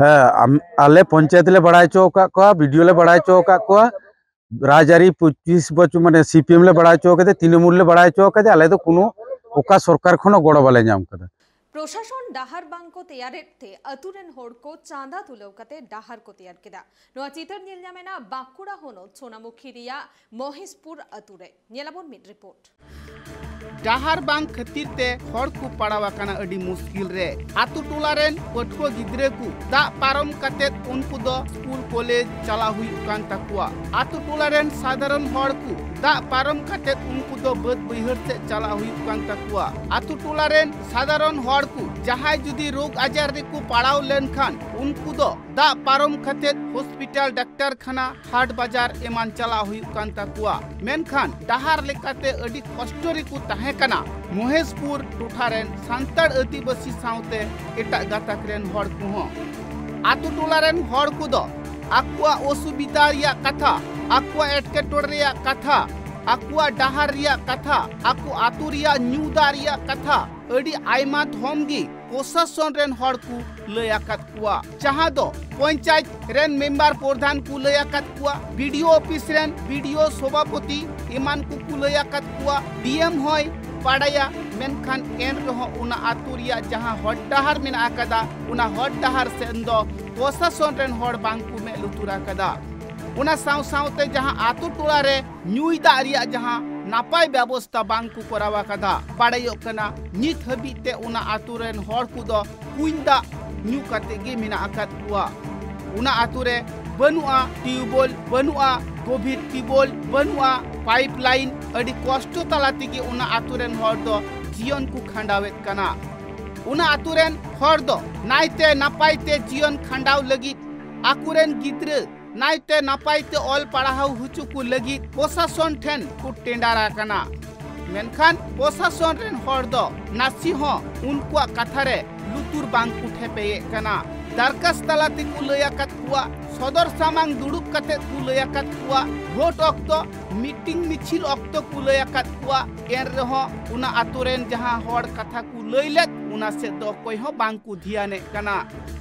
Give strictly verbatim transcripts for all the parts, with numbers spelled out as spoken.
ᱦᱮᱸ, ᱟᱢ, ᱟᱞᱮ ᱯᱚᱧᱪᱟᱭᱮᱛ ᱞᱮ ᱵᱟᱲᱟᱭ ᱦᱚᱪᱚ ᱟᱠᱟᱫ ᱠᱚᱣᱟ, ᱵᱤᱰᱤᱳ ᱞᱮ ᱵᱟᱲᱟᱭ ᱦᱚᱪᱚ ᱟᱠᱟᱫ ᱠᱚᱣᱟ, ᱨᱟᱡᱽᱟᱹᱨᱤ ᱯᱚᱸᱪᱤᱥ ᱵᱚᱪᱷᱚᱨ ᱢᱟᱱᱮ ᱥᱤᱯᱤᱮᱢ ᱞᱮ ᱵᱟᱲᱟᱭ ᱦᱚᱪᱚ ᱟᱠᱟᱫᱮ, ᱛᱨᱤᱱᱚᱢᱩᱞ ᱞᱮ ᱵᱟᱲᱟᱭ ᱦᱚᱪᱚ ᱟᱠᱟᱫᱮ, ᱟᱞᱮ ᱫᱚ ᱠᱳᱱᱳ ᱚᱠᱟ ᱥᱚᱨᱠᱟᱨ ᱠᱷᱚᱱ ᱦᱚᱸ ᱜᱚᱲᱚ ᱵᱟᱞᱮ ᱧᱟᱢ ᱟᱠᱟᱫᱟ᱾ ᱯᱨᱚᱥᱟᱥᱚᱱ ᱰᱟᱦᱟᱨ ᱵᱟᱝ ᱠᱚ ᱛᱮᱭᱟᱨᱮᱫ ᱛᱮ ᱟᱹᱛᱩ ᱨᱮᱱ ᱦᱚᱲ ᱠᱚ ᱪᱟᱸᱫᱟ ᱛᱩᱞᱟᱹᱣ ᱠᱟᱛᱮ ᱰᱟᱦᱟᱨ ᱠᱚ ᱛᱮᱭᱟᱨ ᱠᱮᱫᱟ᱾ ᱱᱚᱣᱟ ᱪᱤᱛᱟᱹᱨ ᱧᱮᱞ ᱧᱟᱢ ᱮᱱᱟ ᱵᱟᱸᱠᱩᱲᱟ ᱦᱚᱱᱚᱛ ᱥᱳᱱᱟᱢᱩᱠᱷᱤ ᱨᱮᱭᱟᱜ ᱢᱚᱦᱮᱥᱯᱩᱨ ᱟᱹᱛᱩ ᱨᱮ᱾ ᱧᱮᱞᱟᱵᱚᱱ ᱢᱤᱫ ᱨᱤᱯᱳᱨᱴ᱾ ᱰᱟᱦᱟᱨ ᱵᱟᱝ ᱠᱷᱟᱹᱛᱤᱨ ᱛᱮ ᱦᱚᱲ ᱠᱚ ᱯᱟᱲᱟᱣ ᱟᱠᱟᱱᱟ ᱟᱹᱰᱤ ᱢᱩᱥᱠᱤᱞ ᱨᱮ᱾ ᱟᱛᱳ ᱴᱚᱞᱟ ᱨᱮᱱ ᱯᱟᱹᱴᱷᱩᱣᱟᱹ ᱜᱤᱫᱽᱨᱟᱹ ᱠᱚ ᱫᱟᱜ ᱯᱟᱨᱚᱢ ᱠᱟᱛᱮ ᱩᱱᱠᱩ ᱫᱚ ᱥᱠᱩᱞ ᱠᱚᱞᱮᱡᱽ ᱪᱟᱞᱟᱣ ᱦᱩᱭᱩᱜ ᱠᱟᱱ ᱛᱟᱠᱚᱣᱟ᱾ ᱟᱛᱳ ᱴᱚᱞᱟ ᱨᱮᱱ ᱥᱟᱫᱷᱟᱨᱚᱱ ᱦᱚᱲ ᱠᱚ ᱫᱟᱜ ᱯᱟᱨᱚᱢ ᱠᱟᱛᱮ ᱩᱱᱠᱩ ᱫᱚ ᱵᱟᱹᱫᱽ ᱵᱟᱹᱭᱦᱟᱹᱲ ᱥᱮᱫ ᱪᱟᱞᱟᱣ ᱦᱩᱭᱩᱜ ᱠᱟᱱ ᱛᱟᱠᱚᱣᱟ᱾ ᱟᱛᱳ ᱴᱚᱞᱟ ᱨᱮᱱ ᱥᱟᱫᱷᱟᱨᱚᱱ ᱦᱚᱲ ᱠᱚ ᱡᱟᱦᱟᱸᱭ ᱡᱩᱫᱤ ᱨᱳᱜᱽ ᱟᱡᱟᱨ ᱨᱮᱠᱚ ᱯᱟᱲᱟᱣ ᱞᱮᱱᱠᱷᱟᱱ ᱩᱱᱠᱩ ᱫᱚ ᱫᱟᱜ ᱯᱟᱨᱚᱢ ᱠᱟᱛᱮ ᱦᱚᱥᱯᱤᱴᱟᱞ, ᱰᱟᱠᱛᱟᱨ ᱠᱷᱟᱱᱟ, ᱦᱟᱴ ᱵᱟᱡᱟᱨ ᱮᱢᱟᱱ ᱪᱟᱞᱟᱣ ᱦᱩᱭᱩᱜ ᱠᱟᱱ ᱛᱟᱠᱚᱣᱟ᱾ ᱢᱮᱱᱠᱷᱟᱱ ᱰᱟᱦᱟᱨ ᱞᱮᱠᱟᱛᱮ ᱟᱹᱰᱤ ᱠᱚᱥᱴᱚ ᱨᱮᱠᱚ ᱛᱟᱦᱮᱸ ᱠᱟᱱᱟ ᱢᱚᱦᱮᱥᱯᱩᱨ ᱴᱚᱴᱷᱟ ᱨᱮᱱ ᱥᱟᱱᱛᱟᱲ ᱟᱹᱫᱤᱵᱟᱹᱥᱤ ᱥᱟᱶᱛᱮ ᱮᱴᱟᱜ ᱜᱟᱛᱟᱠ ᱨᱮᱱ ᱦᱚᱲ ᱠᱚᱦᱚᱸ᱾ ᱟᱛᱳ ᱴᱚᱞᱟ ᱨᱮᱱ ᱦᱚᱲ ᱠᱚᱫᱚ ᱟᱠᱚᱣᱟᱜ ᱚᱥᱩᱵᱤᱫᱷᱟ ᱨᱮᱭᱟᱜ ᱠᱟᱛᱷᱟ, ᱟᱠᱚᱣᱟᱜ ᱮᱴᱠᱮᱴᱚᱬᱮ ᱨᱮᱭᱟᱜ ᱠᱟᱛᱷᱟ, ᱟᱠᱚᱣᱟᱜ ᱰᱟᱦᱟᱨ ᱨᱮᱭᱟᱜ ᱠᱟᱛᱷᱟ, ᱟᱠᱚ ᱟᱛᱳ ᱨᱮᱭᱟᱜ ᱧᱩ ᱫᱟᱜ ᱨᱮᱭᱟᱜ ᱠᱟᱛᱷᱟ ᱟᱹᱰᱤ ᱟᱭᱢᱟ ᱫᱷᱚᱢ ᱜᱮ ᱯᱨᱚᱥᱟᱥᱚᱱ ᱨᱮᱱ ᱦᱚᱲ ᱠᱚ ᱞᱟᱹᱭ ᱟᱠᱟᱫ ᱠᱚᱣᱟ, ᱡᱟᱦᱟᱸ ᱫᱚ ᱯᱚᱧᱪᱟᱭᱮᱛ ᱨᱮᱱ ᱢᱮᱢᱵᱟᱨ ᱯᱨᱚᱫᱷᱟᱱ ᱠᱚ ᱞᱟᱹᱭ ᱟᱠᱟᱫ ᱠᱚᱣᱟ, ᱵᱤᱰᱤᱳ ᱚᱯᱷᱤᱥ ᱨᱮᱱ ᱵᱤᱰᱤᱳ ᱥᱚᱵᱷᱟᱯᱚᱛᱤ ᱮᱢᱟᱱ ᱠᱚᱠᱚ ᱞᱟᱹᱭ ᱟᱠᱟᱫ ᱠᱚᱣᱟ, ᱰᱤᱮᱢ ᱦᱚᱸᱭ ᱵᱟᱰᱟᱭᱟ, ᱢᱮᱱᱠᱷᱟᱱ ᱮᱱ ᱨᱮᱦᱚᱸ ᱚᱱᱟ ᱟᱛᱳ ᱨᱮᱭᱟᱜ ᱡᱟᱦᱟᱸ ᱦᱚᱨ ᱰᱟᱦᱟᱨ ᱢᱮᱱᱟᱜ ᱟᱠᱟᱫᱟ, ᱚᱱᱟ ᱦᱚᱨ ᱰᱟᱦᱟᱨ ᱥᱮᱱ ᱫᱚ ᱯᱨᱚᱥᱟᱥᱚᱱ ᱨᱮᱱ ᱦᱚᱲ ᱵᱟᱝ ᱠᱚ ᱢᱮᱫ ᱞᱩᱛᱩᱨ ᱟᱠᱟᱫᱟ᱾ ᱚᱱᱟ ᱥᱟᱶ ᱥᱟᱶᱛᱮ ᱡᱟᱦᱟᱸ ᱟᱛᱳ ᱴᱚᱞᱟ ᱨᱮ ᱧᱩᱭ ᱫᱟᱜ ᱨᱮᱭᱟᱜ ᱡᱟᱦᱟᱸ ᱱᱟᱯᱟᱭ ᱵᱮᱵᱚᱥᱛᱷᱟ ᱵᱟᱝ ᱠᱚ ᱠᱚᱨᱟᱣ ᱟᱠᱟᱫᱟ᱾ ᱵᱟᱲᱟᱭᱚᱜ ᱠᱟᱱᱟ, ᱱᱤᱛ ᱦᱟᱹᱵᱤᱡ ᱛᱮ ᱚᱱᱟ ᱟᱛᱳ ᱨᱮᱱ ᱦᱚᱲ ᱠᱚᱫᱚ ᱠᱩᱧ ᱫᱟᱜ ᱧᱩ ᱠᱟᱛᱮ ᱜᱮ ᱢᱮᱱᱟᱜ ᱟᱠᱟᱫ ᱠᱚᱣᱟ᱾ ᱚᱱᱟ ᱟᱛᱳ ᱨᱮ ᱵᱟᱹᱱᱩᱜᱼᱟ ᱴᱤᱭᱩᱵᱚᱭᱮᱞ, ᱵᱟᱹᱱᱩᱜᱼᱟ ᱜᱚᱵᱷᱤᱨ ᱴᱤᱭᱩᱵᱚᱭᱮᱞ, ᱵᱟᱹᱱᱩᱜᱼᱟ ᱯᱟᱭᱤᱯ ᱞᱟᱭᱤᱱ᱾ ᱟᱹᱰᱤ ᱠᱚᱥᱴᱚ ᱛᱟᱞᱟ ᱛᱮᱜᱮ ᱚᱱᱟ ᱟᱛᱳ ᱨᱮᱱ ᱦᱚᱲ ᱫᱚ ᱡᱤᱭᱚᱱ ᱠᱚ ᱠᱷᱟᱸᱰᱟᱣᱮᱫ ᱠᱟᱱᱟ᱾ ᱚᱱᱟ ᱟᱛᱳ ᱨᱮᱱ ᱦᱚᱲ ᱫᱚ ᱱᱟᱭᱛᱮ ᱱᱟᱯᱟᱭ ᱛᱮ ᱡᱤᱭᱚᱱ ᱠᱷᱟᱸᱰᱟᱣ ᱞᱟᱹᱜᱤᱫ, ᱟᱠᱚᱨᱮᱱ ᱜᱤᱫᱽᱨᱟᱹ ᱱᱟᱭᱛᱮ ᱱᱟᱯᱟᱭ ᱛᱮ ᱚᱞ ᱯᱟᱲᱦᱟᱣ ᱦᱚᱪᱚ ᱠᱚ ᱞᱟᱹᱜᱤᱫ ᱯᱨᱚᱥᱟᱥᱚᱱ ᱴᱷᱮᱱ ᱠᱚ ᱴᱮᱸᱰᱟᱨ ᱟᱠᱟᱱᱟ᱾ ᱢᱮᱱᱠᱷᱟᱱ ᱯᱨᱚᱥᱟᱥᱚᱱ ᱨᱮᱱ ᱦᱚᱲ ᱫᱚ ᱱᱟᱥᱮ ᱦᱚᱸ ᱩᱱᱠᱩᱣᱟᱜ ᱠᱟᱛᱷᱟ ᱨᱮ ᱞᱩᱛᱩᱨ ᱵᱟᱝ ᱠᱚ ᱴᱷᱮᱯᱮᱭᱮᱫ ᱠᱟᱱᱟ᱾ ᱫᱟᱨᱠᱟᱥ ᱛᱟᱞᱟ ᱛᱮᱠᱚ ᱞᱟᱹᱭ ᱟᱠᱟᱫ ᱠᱚᱣᱟ, ᱥᱚᱫᱚᱨ ᱥᱟᱢᱟᱝ ᱫᱩᱲᱩᱵ ᱠᱟᱛᱮ ᱠᱚ ᱞᱟᱹᱭ ᱟᱠᱟᱫ ᱠᱚᱣᱟ, ᱵᱷᱳᱴ ᱚᱠᱛᱚ, ᱢᱤᱴᱤᱝ ᱢᱤᱪᱷᱤᱞ ᱚᱠᱛᱚ ᱠᱚ ᱞᱟᱹᱭ ᱟᱠᱟᱫ ᱠᱚᱣᱟ᱾ ᱮᱱ ᱨᱮᱦᱚᱸ ᱚᱱᱟ ᱟᱛᱳ ᱨᱮᱱ ᱡᱟᱦᱟᱸ ᱦᱚᱲ ᱠᱟᱛᱷᱟ ᱠᱚ ᱞᱟᱹᱭ ᱞᱮᱫ, ᱚᱱᱟ ᱥᱮᱫ ᱫᱚ ᱚᱠᱚᱭ ᱦᱚᱸ ᱵᱟᱝ ᱠᱚ ᱫᱷᱮᱭᱟᱱᱮᱫ ᱠᱟᱱᱟ᱾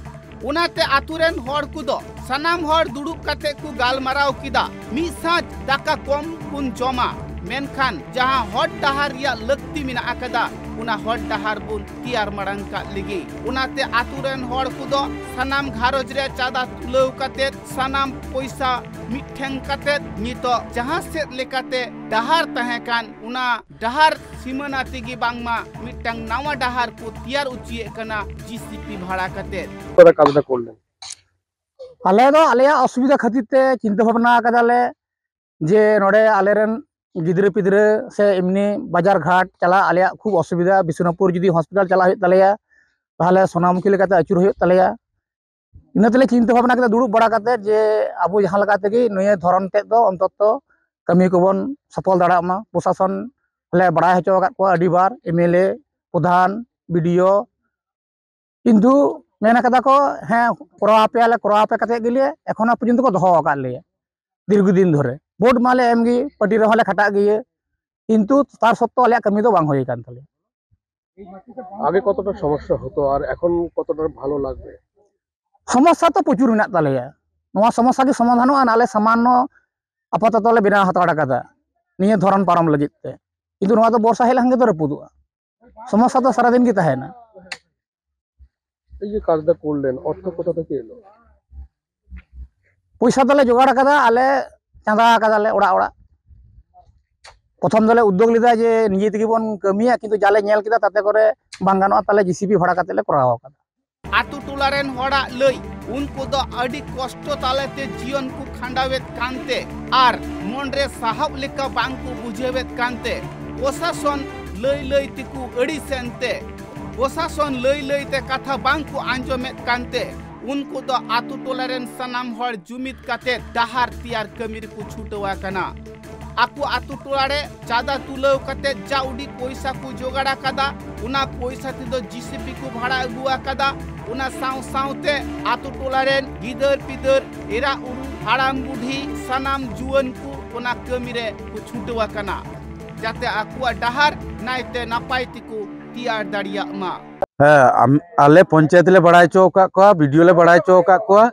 ᱚᱱᱟᱛᱮ ᱟᱛᱳ ᱨᱮᱱ ᱦᱚᱲ ᱠᱚᱫᱚ ᱥᱟᱱᱟᱢ ᱦᱚᱲ ᱫᱩᱲᱩᱵ ᱠᱟᱛᱮ ᱠᱚ ᱜᱟᱞᱢᱟᱨᱟᱣ ᱠᱮᱫᱟ, ᱢᱤᱫ ᱥᱟᱸᱡ ᱫᱟᱠᱟ ᱠᱚᱢ ᱵᱚᱱ ᱡᱚᱢᱟ, ᱢᱮᱱᱠᱷᱟᱱ ᱡᱟᱦᱟᱸ ᱦᱚᱨ ᱰᱟᱦᱟᱨ ᱨᱮᱭᱟᱜ ᱞᱟᱹᱠᱛᱤ ᱢᱮᱱᱟᱜ ᱟᱠᱟᱫᱟ, ᱚᱱᱟ ᱦᱚᱨ ᱰᱟᱦᱟᱨ ᱵᱚᱱ ᱛᱮᱭᱟᱨ ᱢᱟᱲᱟᱝ ᱠᱟᱜ ᱞᱮᱜᱮ᱾ ᱚᱱᱟᱛᱮ ᱟᱛᱳ ᱨᱮᱱ ᱦᱚᱲ ᱠᱚᱫᱚ ᱥᱟᱱᱟᱢ ᱜᱷᱟᱨᱚᱸᱡᱽ ᱨᱮ ᱪᱟᱸᱫᱟ ᱛᱩᱞᱟᱹᱣ ᱠᱟᱛᱮ ᱥᱟᱱᱟᱢ ᱯᱚᱭᱥᱟ ᱢᱤᱫᱴᱷᱮᱱ ᱠᱟᱛᱮ ᱱᱤᱛᱚᱜ ᱡᱟᱦᱟᱸ ᱥᱮᱫ ᱞᱮᱠᱟᱛᱮ ᱰᱟᱦᱟᱨ ᱛᱟᱦᱮᱸ ᱠᱟᱱ, ᱚᱱᱟ ᱰᱟᱦᱟᱨ ᱥᱤᱢᱟᱹᱱᱟ ᱛᱮᱜᱮ ᱵᱟᱝᱢᱟ ᱢᱤᱫᱴᱟᱝ ᱱᱟᱣᱟ ᱰᱟᱦᱟᱨ ᱠᱚ ᱛᱮᱭᱟᱨ ᱚᱪᱚᱭᱮᱫ ᱠᱟᱱᱟ ᱡᱤᱥᱤᱯᱤ ᱵᱷᱟᱲᱟ ᱠᱟᱛᱮ᱾ ᱚᱠᱚᱭ ᱠᱟᱜᱚᱡᱽ ᱫᱚ ᱠᱳᱞ ᱞᱮᱱ? ᱟᱞᱮ ᱫᱚ ᱟᱞᱮᱭᱟᱜ ᱚᱥᱩᱵᱤᱫᱷᱟ ᱠᱷᱟᱹᱛᱤᱨ ᱛᱮ ᱪᱤᱱᱛᱟᱹ ᱵᱷᱟᱵᱽᱱᱟ ᱟᱠᱟᱫᱟᱞᱮ ᱡᱮ ᱱᱚᱰᱮ ᱟᱞᱮᱨᱮᱱ ᱜᱤᱫᱽᱨᱟᱹ ᱯᱤᱫᱽᱨᱟᱹ ᱥᱮ ᱮᱢᱱᱤ ᱵᱟᱡᱟᱨ ᱜᱷᱟᱴ ᱪᱟᱞᱟᱜ ᱟᱞᱮᱭᱟᱜ ᱠᱷᱩᱵ ᱚᱥᱩᱵᱤᱫᱷᱟ, ᱵᱤᱥᱱᱩᱯᱩᱨ ᱡᱩᱫᱤ ᱦᱚᱥᱯᱤᱴᱟᱞ ᱪᱟᱞᱟᱜ ᱦᱩᱭᱩᱜ ᱛᱟᱞᱮᱭᱟ, ᱛᱟᱦᱚᱞᱮ ᱥᱳᱱᱟᱢᱩᱠᱷᱤ ᱞᱮᱠᱟᱛᱮ ᱟᱹᱪᱩᱨ ᱦᱩᱭᱩᱜ ᱛᱟᱞᱮᱭᱟ᱾ ᱤᱱᱟᱹ ᱛᱮᱞᱮ ᱪᱤᱱᱛᱟᱹ ᱵᱷᱟᱵᱽᱱᱟ ᱠᱮᱫᱟ ᱫᱩᱲᱩᱵ ᱵᱟᱲᱟ ᱠᱟᱛᱮ ᱡᱮ ᱟᱵᱚ ᱡᱟᱦᱟᱸ ᱞᱮᱠᱟ ᱛᱮᱜᱮ ᱱᱤᱭᱟᱹ ᱫᱷᱚᱨᱚᱱ ᱛᱮᱫ ᱫᱚ ᱚᱱᱛᱚᱛᱚ ᱠᱟᱹᱢᱤ ᱠᱚᱵᱚᱱ ᱥᱚᱯᱷᱚᱞ ᱫᱟᱲᱮᱭᱟᱜ ᱢᱟ᱾ ᱯᱨᱚᱥᱟᱥᱚᱱ ᱞᱮ ᱵᱟᱲᱟᱭ ᱦᱚᱪᱚ ᱟᱠᱟᱫ ᱠᱚᱣᱟ ᱟᱹᱰᱤ ᱵᱟᱨ, ᱮᱢᱮᱞᱮ, ᱯᱨᱚᱫᱷᱟᱱ, ᱵᱤᱰᱤᱳ, ᱠᱤᱱᱛᱩ ᱢᱮᱱ ᱟᱠᱟᱫᱟ ᱠᱚ, "ᱦᱮᱸ, ᱠᱚᱨᱟᱣ ᱟᱯᱮᱭᱟᱞᱮ, ᱠᱚᱨᱟᱣ ᱟᱯᱮ" ᱠᱟᱛᱮ ᱜᱮᱞᱮ ᱮᱠᱷᱚᱱᱳ ᱯᱚᱨᱡᱚᱱᱛᱚ ᱠᱚ ᱫᱚᱦᱚ ᱟᱠᱟᱫ ᱞᱮᱭᱟ ᱫᱤᱨᱜᱷᱚ ᱫᱤᱱ ᱫᱷᱚᱨᱮ᱾ ᱵᱷᱳᱴ ᱢᱟᱞᱮ ᱮᱢ ᱜᱮ, ᱯᱟᱨᱴᱤ ᱨᱮᱦᱚᱸ ᱞᱮ ᱠᱷᱟᱴᱟᱜ ᱜᱮᱭᱟ, ᱠᱤᱱᱛᱩ ᱛᱟᱨ ᱥᱚᱛᱛᱮᱣ ᱟᱞᱮᱭᱟᱜ ᱠᱟᱹᱢᱤ ᱫᱚ ᱵᱟᱝ ᱦᱩᱭ ᱟᱠᱟᱱ ᱛᱟᱞᱮᱭᱟ᱾ আগে কতটা সমস্যা হতো আর এখন কতটা ভালো লাগবে? সমস্যা তো প্রচুর ᱢᱮᱱᱟᱜ ᱛᱟᱞᱮᱭᱟ, ᱱᱚᱣᱟ ᱥᱚᱢᱚᱥᱥᱟ ᱜᱮ ᱥᱚᱢᱟᱫᱷᱟᱱᱚᱜᱼᱟ, ᱟᱞᱮ ᱥᱟᱢᱟᱱᱱᱚ ᱟᱯᱟᱛᱚᱛᱚ ᱞᱮ ᱵᱮᱱᱟᱣ ᱦᱟᱛᱟᱲ ᱟᱠᱟᱫᱟ ᱱᱤᱭᱟᱹ ᱫᱷᱚᱨᱚᱱ ᱯᱟᱨᱚᱢ ᱞᱟᱹᱜᱤᱫ ᱛᱮ, ᱠᱤᱱᱛᱩ ᱱᱚᱣᱟ ᱫᱚ ᱵᱚᱨᱥᱟ ᱦᱮᱡ ᱞᱮᱠᱷᱟᱱ ᱜᱮ ᱛᱚ ᱨᱟᱹᱯᱩᱫᱚᱜᱼᱟ, ᱥᱚᱢᱚᱥᱥᱟ ᱫᱚ ᱥᱟᱨᱟᱫᱤᱱ ᱜᱮ ᱛᱟᱦᱮᱱᱟ᱾ এই যে কাজটা করলেন, অর্থ কোথা থেকে এলো? ᱯᱚᱭᱥᱟ ᱫᱚᱞᱮ ᱡᱚᱜᱟᱲ ᱟᱠᱟᱫᱟ, ᱟᱞᱮ ᱪᱟᱸᱫᱟ ᱟᱠᱟᱫᱟᱞᱮ ᱚᱲᱟᱜ ᱚᱲᱟᱜ᱾ ᱯᱨᱚᱛᱷᱚᱢ ᱫᱚᱞᱮ ᱩᱫᱽᱫᱳᱜᱽ ᱞᱮᱫᱟ ᱡᱮ ᱱᱤᱡᱮ ᱛᱮᱜᱮ ᱵᱚᱱ ᱠᱟᱹᱢᱤᱭᱟ, ᱠᱤᱱᱛᱩ ᱡᱟᱞᱮ ᱧᱮᱞ ᱠᱮᱫᱟ ᱛᱟᱛᱮ ᱠᱚᱨᱮ ᱵᱟᱝ ᱜᱟᱱᱚᱜᱼᱟ, ᱛᱟᱦᱞᱮ ᱡᱤᱥᱤᱵᱤ ᱵᱷᱟᱲᱟ ᱠᱟᱛᱮ ᱞᱮ ᱠᱚᱨᱟᱣ ᱟᱠᱟᱫᱟ᱾ ᱟᱛᱳ ᱴᱚᱞᱟ ᱨᱮᱱ ᱦᱚᱲᱟᱜ ᱞᱟᱹᱭ, ᱩᱱᱠᱩ ᱫᱚ ᱟᱹᱰᱤ ᱠᱚᱥᱴᱚ ᱛᱟᱞᱟᱛᱮ ᱡᱤᱭᱚᱱ ᱠᱚ ᱠᱷᱟᱸᱰᱟᱣᱮᱫ ᱠᱟᱱᱛᱮ ᱟᱨ ᱢᱚᱱᱨᱮ ᱥᱟᱦᱟᱵ ᱞᱮᱠᱟ ᱵᱟᱝ ᱠᱚ ᱵᱩᱡᱷᱟᱹᱣᱮᱫ ᱠᱟᱱᱛᱮ ᱯᱨᱚᱥᱟᱥᱚᱱ ᱞᱟᱹᱭ ᱞᱟᱹᱭ ᱛᱮᱠᱚ ᱟᱹᱲᱤᱥᱮᱱ ᱛᱮ, ᱯᱨᱚᱥᱟᱥᱚᱱ ᱞᱟᱹᱭ ᱞᱟᱹᱭ ᱛᱮ ᱠᱟᱛᱷᱟ ᱵᱟᱝ ᱠᱚ ᱟᱸᱡᱚᱢᱮᱫ ᱠᱟᱱᱛᱮ ᱩᱱᱠᱩ ᱫᱚ ᱟᱛᱳ ᱴᱚᱞᱟ ᱨᱮᱱ ᱥᱟᱱᱟᱢ ᱦᱚᱲ ᱡᱩᱢᱤᱫ ᱠᱟᱛᱮ ᱰᱟᱦᱟᱨ ᱛᱮᱭᱟᱨ ᱠᱟᱹᱢᱤ ᱨᱮᱠᱚ ᱪᱷᱩᱴᱟᱹᱣ ᱟᱠᱟᱱᱟ᱾ ᱟᱠᱚ ᱟᱛᱳ ᱴᱚᱞᱟ ᱨᱮ ᱪᱟᱸᱫᱟ ᱛᱩᱞᱟᱹᱣ ᱠᱟᱛᱮ ᱡᱟ ᱩᱰᱤ ᱯᱚᱭᱥᱟ ᱠᱚ ᱡᱚᱜᱟᱲ ᱟᱠᱟᱫᱟ, ᱚᱱᱟ ᱯᱚᱭᱥᱟ ᱛᱮᱫᱚ ᱡᱤᱥᱤᱯᱤ ᱠᱚ ᱵᱷᱟᱲᱟ ᱟᱹᱜᱩ ᱟᱠᱟᱫᱟ᱾ ᱚᱱᱟ ᱥᱟᱶ ᱥᱟᱶᱛᱮ ᱟᱛᱳ ᱴᱚᱞᱟ ᱨᱮᱱ ᱜᱤᱫᱟᱹᱨ ᱯᱤᱫᱟᱹᱨ, ᱮᱨᱟ ᱩᱨᱩ, ᱦᱟᱲᱟᱢ ᱵᱩᱰᱷᱤ, ᱥᱟᱱᱟᱢ ᱡᱩᱣᱟᱹᱱ ᱠᱚ ᱚᱱᱟ ᱠᱟᱹᱢᱤ ᱨᱮ ᱠᱚ ᱪᱷᱩᱴᱟᱹᱣ ᱟᱠᱟᱱᱟ, ᱡᱟᱛᱮ ᱟᱠᱚᱣᱟᱜ ᱰᱟᱦᱟᱨ ᱱᱟᱭᱛᱮ ᱱᱟᱯᱟᱭ ᱛᱮᱠᱚ ᱛᱮᱭᱟᱨ ᱫᱟᱲᱮᱭᱟᱜ ᱢᱟ᱾ ᱦᱮᱸ, ᱟᱢ-, ᱟᱞᱮ ᱯᱚᱧᱪᱟᱭᱮᱛ ᱞᱮ ᱵᱟᱲᱟᱭ ᱦᱚᱪᱚ ᱟᱠᱟᱫ ᱠᱚᱣᱟ, ᱵᱤᱰᱤᱳ ᱞᱮ ᱵᱟᱲᱟᱭ ᱦᱚᱪᱚ ᱟᱠᱟᱫ ᱠᱚᱣᱟ,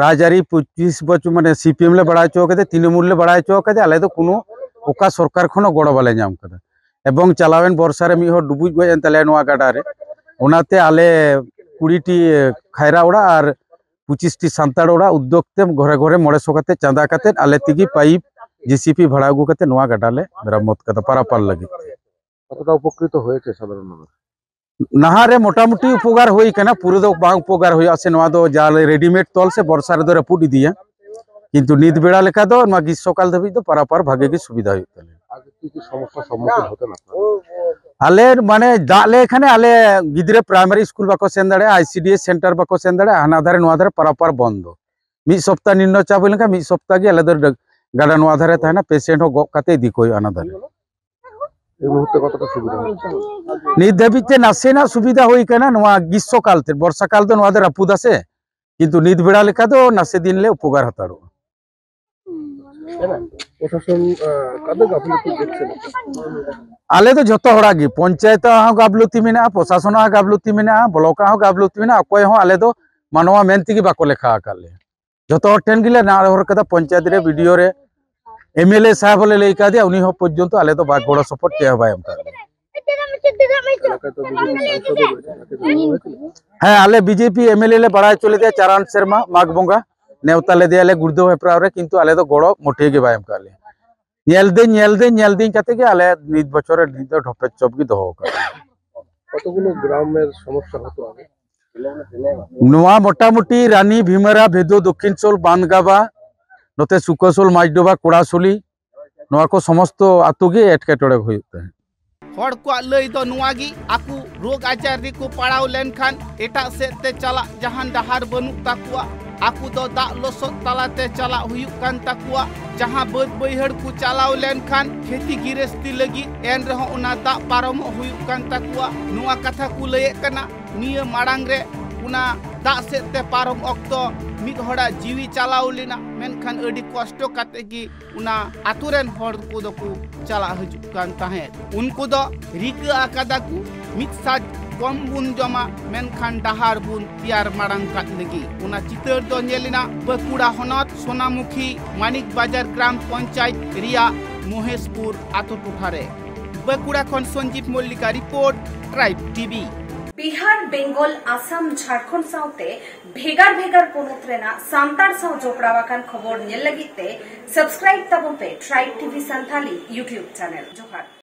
ᱨᱟᱡᱽᱟᱹᱨᱤ ᱯᱚᱸᱪᱤᱥ ᱵᱚᱪᱷᱚᱨ, ᱢᱟᱱᱮ, ᱥᱤᱯᱤᱮᱢ ᱞᱮ ᱵᱟᱲᱟᱭ ᱦᱚᱪᱚ ᱟᱠᱟᱫᱮ, ᱛᱨᱤᱱᱚᱢᱩᱞ ᱞᱮ ᱵᱟᱲᱟᱭ ᱦᱚᱪᱚ ᱟᱠᱟᱫᱮ, ᱟᱞᱮ ᱫᱚ ᱠᱳᱱᱳ ᱚᱠᱟ ᱥᱚᱨᱠᱟᱨ ᱠᱷᱚᱱ ᱦᱚᱸ ᱜᱚᱲᱚ ᱵᱟᱞᱮ ᱧᱟᱢ ᱟᱠᱟᱫᱟ᱾ ᱮᱵᱚᱝ ᱪᱟᱞᱟᱣᱮᱱ ᱵᱚᱨᱥᱟ ᱨᱮ ᱢᱤᱫ ᱦᱚᱲ ᱰᱩᱵᱩᱡ ᱜᱚᱡ ᱮᱱ ᱛᱟᱞᱮᱭᱟ ᱱᱚᱣᱟ ᱜᱟᱰᱟ ᱨᱮ᱾ ᱚᱱᱟᱛᱮ ᱟᱞᱮ ᱠᱩᱲᱤ ᱴᱤ ᱠᱷᱟᱭᱨᱟ ᱚᱲᱟᱜ ᱟᱨ ᱯᱚᱸᱪᱤᱥ ᱴᱤ ᱥᱟᱱᱛᱟᱲ ᱚᱲᱟᱜ ᱩᱫᱽᱫᱳᱜᱽ ᱛᱮ ᱜᱷᱚᱨᱮ ᱜᱷᱚᱨᱮ ᱢᱚᱬᱮ ᱥᱚ ᱠᱟᱛᱮ ᱪᱟᱸᱫᱟ ᱠᱟᱛᱮ ᱟᱞᱮ ᱛᱮᱜᱮ ᱯᱟᱭᱤᱯ, ᱡᱮᱥᱤᱯᱤ ᱵᱷᱟᱲᱟ ᱟᱹᱜᱩ ᱠᱟᱛᱮ ᱱᱚᱣᱟ ᱜᱟᱰᱟ ᱞᱮ ᱢᱮᱨᱟᱢᱚᱛ ᱠᱟᱫᱟ ᱯᱟᱨᱟᱯᱟᱨ ᱞᱟᱹᱜᱤᱫ᱾ ᱠᱚᱛᱚᱴᱟ ᱩᱯᱚᱠᱨᱤᱛᱚ ᱦᱚᱭᱮছে সাধারণ মানুষ? ᱱᱟᱦᱟᱜ ᱨᱮ ᱢᱚᱴᱟᱢᱩᱴᱤ ᱩᱯᱚᱠᱟᱨ ᱦᱩᱭ ᱠᱟᱱᱟ, ᱯᱩᱨᱟᱹ ᱫᱚ ᱵᱟᱝ ᱩᱯᱚᱠᱟᱨ ᱦᱩᱭᱩᱜᱼᱟ, ᱥᱮ ᱱᱚᱣᱟ ᱫᱚ ᱡᱟ ᱨᱮᱰᱤᱢᱮᱰ ᱛᱚᱞ ᱥᱮ ᱵᱚᱨᱥᱟ ᱨᱮᱫᱚ ᱨᱟᱹᱯᱩᱫ ᱤᱫᱤᱭᱟ, ᱠᱤᱱᱛᱩ ᱱᱤᱛ ᱵᱮᱲᱟ ᱞᱮᱠᱟ ᱫᱚ ᱱᱚᱣᱟ ᱜᱨᱤᱥᱥᱚ ᱠᱟᱞ ᱫᱷᱟᱹᱵᱤᱡ ᱫᱚ ᱯᱟᱨᱟᱯᱟᱨ ᱵᱷᱟᱜᱮ ᱜᱮ ᱥᱩᱵᱤᱫᱷᱟ ᱦᱩᱭᱩᱜ ᱛᱟᱞᱮᱭᱟ᱾ ᱟᱨ ᱪᱮᱫ ᱪᱮᱫ ᱥᱚᱢᱚᱥᱥᱟ ᱥᱚᱢᱢᱩᱠᱷᱤᱱ ᱦᱚᱛᱮ ᱱᱟᱯᱟᱭ? ᱟᱞᱮ ᱢᱟᱱᱮ ᱫᱟᱜ ᱞᱮᱠᱷᱟᱱᱮ ᱟᱞᱮ ᱜᱤᱫᱽᱨᱟᱹ ᱯᱨᱟᱭᱢᱟᱨᱤ ᱥᱠᱩᱞ ᱵᱟᱠᱚ ᱥᱮᱱ ᱫᱟᱲᱮᱭᱟᱜᱼᱟ, ᱟᱭᱥᱤᱰᱤᱮᱥ ᱥᱮᱱᱴᱟᱨ ᱵᱟᱠᱚ ᱥᱮᱱ ᱫᱟᱲᱮᱭᱟᱜᱼᱟ, ᱦᱟᱱᱟ ᱫᱷᱟᱨᱮ ᱱᱚᱣᱟ ᱫᱷᱟᱨᱮ ᱯᱟᱨᱟᱯᱟᱨ ᱵᱚᱱᱫᱚ᱾ ᱢᱤᱫ ᱥᱚᱯᱛᱟ ᱱᱤᱢᱱᱚ ᱪᱟᱯ ᱦᱩᱭ ᱞᱮᱱᱠᱷᱟᱱ ᱢᱤᱫ ᱥᱚᱯᱛᱟ ᱜᱮ ᱟᱞᱮ ᱫᱚ ᱰᱟᱹ-, ᱜᱟᱰᱟ ᱱᱚᱣᱟ ᱫᱷᱟᱨᱮ ᱛᱟᱦᱮᱱᱟ, ᱯᱮᱥᱮᱱᱴ ᱦᱚᱸ ᱜᱚᱜ ᱠᱟᱛᱮ ᱤᱫᱤ ᱠᱚ ᱦᱩᱭᱩᱜᱼᱟ ᱦᱟᱱᱟ ᱫᱷᱟᱨᱮ᱾ এই মুহূর্তে কতটা সুবিধা হচ্ছে? ᱱᱤᱛ ᱫᱷᱟᱹᱵᱤᱡ ᱛᱮ ᱱᱟᱥᱮᱱᱟᱜ ᱥᱩᱵᱤᱫᱷᱟ ᱦᱩᱭ ᱠᱟᱱᱟ, ᱱᱚᱣᱟ ᱜᱨᱤᱥᱥᱚ ᱠᱟᱞ ᱛᱮ, ᱵᱚᱨᱥᱟ ᱠᱟᱞ ᱫᱚ ᱱᱚᱣᱟ ᱫᱚ ᱨᱟᱹᱯᱩᱫᱟ ᱥᱮ, ᱠᱤᱱᱛᱩ ᱱᱤᱛ ᱵᱮᱲᱟ ᱞᱮᱠᱟ ᱫᱚ ᱱᱟᱥᱮ ᱫᱤᱱ ᱞᱮ ᱩᱯᱚᱠᱟᱨ ᱦᱟᱛᱟᱲᱚᱜᱼᱟ᱾ প্রশাসন, আহ, কাদের গাফিলতি দেখছেন? ᱟᱞᱮ ᱫᱚ ᱡᱷᱚᱛᱚ ᱦᱚᱲᱟᱜ ᱜᱮ, ᱯᱚᱧᱪᱟᱭᱮᱛ ᱦᱚᱸ ᱜᱟᱯᱷᱞᱟᱹᱛᱤ ᱢᱮᱱᱟᱜᱼᱟ, ᱯᱨᱚᱥᱟᱥᱚᱱ ᱦᱚᱸ ᱜᱟᱯᱷᱞᱟᱹᱛᱤ ᱢᱮᱱᱟᱜᱼᱟ, ᱵᱞᱚᱠ ᱦᱚᱸ ᱜᱟᱯᱷᱞᱟᱹᱛᱤ ᱢᱮᱱᱟᱜᱼᱟ, ᱚᱠᱚᱭ ᱦᱚᱸ ᱟᱞᱮ ᱫᱚ ᱢᱟᱱᱣᱟ ᱢᱮᱱ ᱛᱮᱜᱮ ᱵᱟᱠᱚ ᱞᱮᱠᱷᱟ ᱟᱠᱟᱫ ᱞᱮᱭᱟ᱾ ᱡᱷᱚᱛᱚ ᱦᱚᱲ ᱴᱷᱮᱱ ᱜᱮᱞᱮ ᱱᱮᱦᱚᱨ ᱠᱟᱫᱟ, ᱯᱚᱧᱪᱟᱭᱮᱛ ᱨᱮ, ᱵᱤᱰᱤᱳ ᱨᱮ, ᱮᱢᱮᱞᱮ ᱥᱟᱦᱮᱵ ᱦᱚᱸᱞᱮ ᱞᱟᱹᱭ ᱠᱟᱫᱮᱭᱟ, ᱩᱱᱤ ᱦᱚᱸ ᱯᱚᱨᱡᱚᱱᱛᱚ ᱟᱞᱮ ᱫᱚ ᱵᱟᱭ ᱜᱚᱲᱚ ᱥᱚᱯᱚᱦᱚᱫ ᱪᱮᱫ ᱦᱚᱸ ᱵᱟᱭ ᱮᱢ ᱠᱟᱫ ᱞᱮᱭᱟ᱾ ᱮᱞᱟᱠᱟ ᱛᱚ ᱵᱤᱡᱮᱯᱤ ᱥᱟᱝᱥᱚᱫ ᱦᱚᱸ ᱨᱚᱭᱮᱥᱮ, ᱚᱱᱟ ᱠᱤ ᱦᱮᱸ, ᱟᱞᱮ ᱵᱤᱡᱮᱯᱤ ᱮᱢᱮᱞᱮ ᱞᱮ ᱵᱟᱲᱟᱭ ᱦᱚᱪᱚ ᱞᱮᱫᱮᱭᱟ ᱪᱟᱨᱟᱱ ᱥᱮᱨᱢᱟ ᱢᱟᱜᱽ ᱵᱚᱸᱜᱟ, ᱱᱮᱣᱛᱟ ᱞᱮᱫᱮᱭᱟᱞᱮ ᱜᱩᱲᱫᱟᱹᱣ ᱦᱮᱯᱨᱟᱣ ᱨᱮ, ᱠᱤᱱᱛᱩ ᱟᱞᱮ ᱫᱚ ᱜᱚᱲᱚ ᱢᱚᱴᱷᱮ ᱜᱮ ᱵᱟᱭ ᱮᱢ ᱠᱟᱫ ᱞᱮᱭᱟ᱾ ᱧᱮᱞ ᱫᱟᱹᱧ, ᱧᱮᱞ ᱫᱟᱹᱧ, ᱧᱮᱞ ᱫᱟᱹᱧ ᱠᱟᱛᱮ ᱜᱮ ᱟᱞᱮ ᱱᱤᱛ ᱵᱚᱪᱷᱚᱨ ᱱᱤᱛ ᱫᱚ ᱰᱷᱚᱯᱮ ᱪᱚᱯ ᱜᱮ ᱫᱚᱦᱚ ᱠᱟᱜ ᱞᱮᱭᱟ᱾ কতগুলো গ্রামের সমস্যা হতো আগে? ᱱᱚᱣᱟ ᱢᱚᱴᱟᱢᱩᱴᱤ ᱨᱟᱱᱤ, ᱵᱷᱤᱢᱟᱨᱟ, ᱵᱷᱮᱫᱳ, ᱫᱚᱠᱠᱷᱤᱱ ᱥᱳᱞ, ᱵᱟᱸᱫᱷᱜᱟᱵᱟ, ᱱᱚᱛᱮ ᱥᱩᱠᱟᱹᱥᱳᱞ, ᱢᱟᱪᱰᱳᱵᱟ, ᱠᱚᱲᱟᱥᱩᱞᱤ, ᱱᱚᱣᱟ ᱠᱚ ᱥᱚᱢᱚᱥᱛᱚ ᱟᱛᱳ ᱜᱮ ᱮᱴᱠᱮᱴᱚᱬᱮ ᱦᱩᱭᱩᱜ ᱛᱟᱦᱮᱸᱫ᱾ ᱦᱚᱲ ᱠᱚᱣᱟᱜ ᱞᱟᱹᱭ ᱫᱚ ᱱᱚᱣᱟ ᱜᱮ, ᱟᱠᱚ ᱨᱳᱜᱽ ᱟᱡᱟᱨ ᱨᱮᱠᱚ ᱯᱟᱲᱟᱣ ᱞᱮᱱᱠᱷᱟᱱ ᱮᱴᱟᱜ ᱥᱮᱫ ᱛᱮ ᱪᱟᱞᱟᱜ ᱡᱟᱦᱟᱱ ᱰᱟᱦᱟᱨ ᱵᱟᱹᱱᱩᱜ ᱛᱟᱠᱚᱣᱟ᱾ ᱟᱠᱚ ᱫᱚ ᱫᱟᱜ ᱞᱚᱥᱚᱫ ᱛᱟᱞᱟᱛᱮ ᱪᱟᱞᱟᱜ ᱦᱩᱭᱩᱜ ᱠᱟᱱ ᱛᱟᱠᱚᱣᱟ᱾ ᱡᱟᱦᱟᱸ ᱵᱟᱹᱫᱽ ᱵᱟᱹᱭᱦᱟᱹᱲ ᱠᱚ ᱪᱟᱞᱟᱣ ᱞᱮᱱᱠᱷᱟᱱ ᱠᱷᱮᱛᱤ ᱜᱤᱨᱟᱹᱥᱛᱤ ᱞᱟᱹᱜᱤᱫ, ᱮᱱ ᱨᱮᱦᱚᱸ ᱚᱱᱟ ᱫᱟᱜ ᱯᱟᱨᱚᱢᱚᱜ ᱦᱩᱭᱩᱜ ᱠᱟᱱ ᱛᱟᱠᱚᱣᱟ᱾ ᱱᱚᱣᱟ ᱠᱟᱛᱷᱟ ᱠᱚ ᱞᱟᱹᱭᱮᱫ ᱠᱟᱱᱟ᱾ ᱱᱤᱭᱟᱹ ᱢᱟᱲᱟᱝ ᱨᱮ ᱚᱱᱟ ᱫᱟᱜ ᱥᱮᱫ ᱛᱮ ᱯᱟᱨᱚᱢ ᱚᱠᱛᱚ ᱢᱤᱫ ᱦᱚᱲᱟᱜ ᱡᱤᱣᱤ ᱪᱟᱞᱟᱣ ᱞᱮᱱᱟ, ᱢᱮᱱᱠᱷᱟᱱ ᱟᱹᱰᱤ ᱠᱚᱥᱴᱚ ᱠᱟᱛᱮ ᱜᱮ ᱚᱱᱟ ᱟᱛᱳ ᱨᱮᱱ ᱦᱚᱲ ᱠᱚᱫᱚ ᱠᱚ ᱪᱟᱞᱟᱜ ᱦᱤᱡᱩᱜ ᱠᱟᱱ ᱛᱟᱦᱮᱸᱫ᱾ ᱩᱱᱠᱩ ᱫᱚ ᱨᱤᱠᱟᱹ ᱟᱠᱟᱫᱟ ᱠᱚ ᱢᱤᱫ ᱥᱟᱡ ᱠᱚᱢ ᱵᱚᱱ ᱡᱚᱢᱟ, ᱢᱮᱱᱠᱷᱟᱱ ᱰᱟᱦᱟᱨ ᱵᱚᱱ ᱛᱮᱭᱟᱨ ᱢᱟᱲᱟᱝ ᱠᱟᱫ ᱞᱟᱹᱜᱤᱫ᱾ ᱚᱱᱟ ᱪᱤᱛᱟᱹᱨ ᱫᱚ ᱧᱮᱞ ᱮᱱᱟ ᱵᱟᱸᱠᱩᱲᱟ ᱦᱚᱱᱚᱛ ᱥᱳᱱᱟᱢᱩᱠᱷᱤ ᱢᱟᱱᱤᱠ ᱵᱟᱡᱟᱨ ᱜᱨᱟᱢ ᱯᱚᱧᱪᱟᱭᱮᱛ ᱨᱮᱭᱟᱜ ᱢᱚᱦᱮᱥᱯᱩᱨ ᱟᱛᱳ ᱴᱚᱴᱷᱟ ᱨᱮ᱾ ᱵᱟᱸᱠᱩᱲᱟ ᱠᱷᱚᱱ Sanjib Mallick report, tribe TV. Bihar, Bengal, Assam, Jharkhand ᱥᱟᱶᱛᱮ ᱵᱷᱮᱜᱟᱨ ᱵᱷᱮᱜᱟᱨ ᱯᱚᱱᱚᱛ ᱨᱮᱱᱟᱜ ᱥᱟᱱᱛᱟᱲ ᱥᱟᱶ ᱡᱚᱯᱲᱟᱣ ᱟᱠᱟᱱ ᱠᱷᱚᱵᱚᱨ ᱧᱮᱞ ᱞᱟᱹᱜᱤᱫ ᱛᱮ subscribe ᱛᱟᱵᱚᱱ ᱯᱮ Tribe T V Santali YouTube channel᱾ ᱡᱚᱦᱟᱨ᱾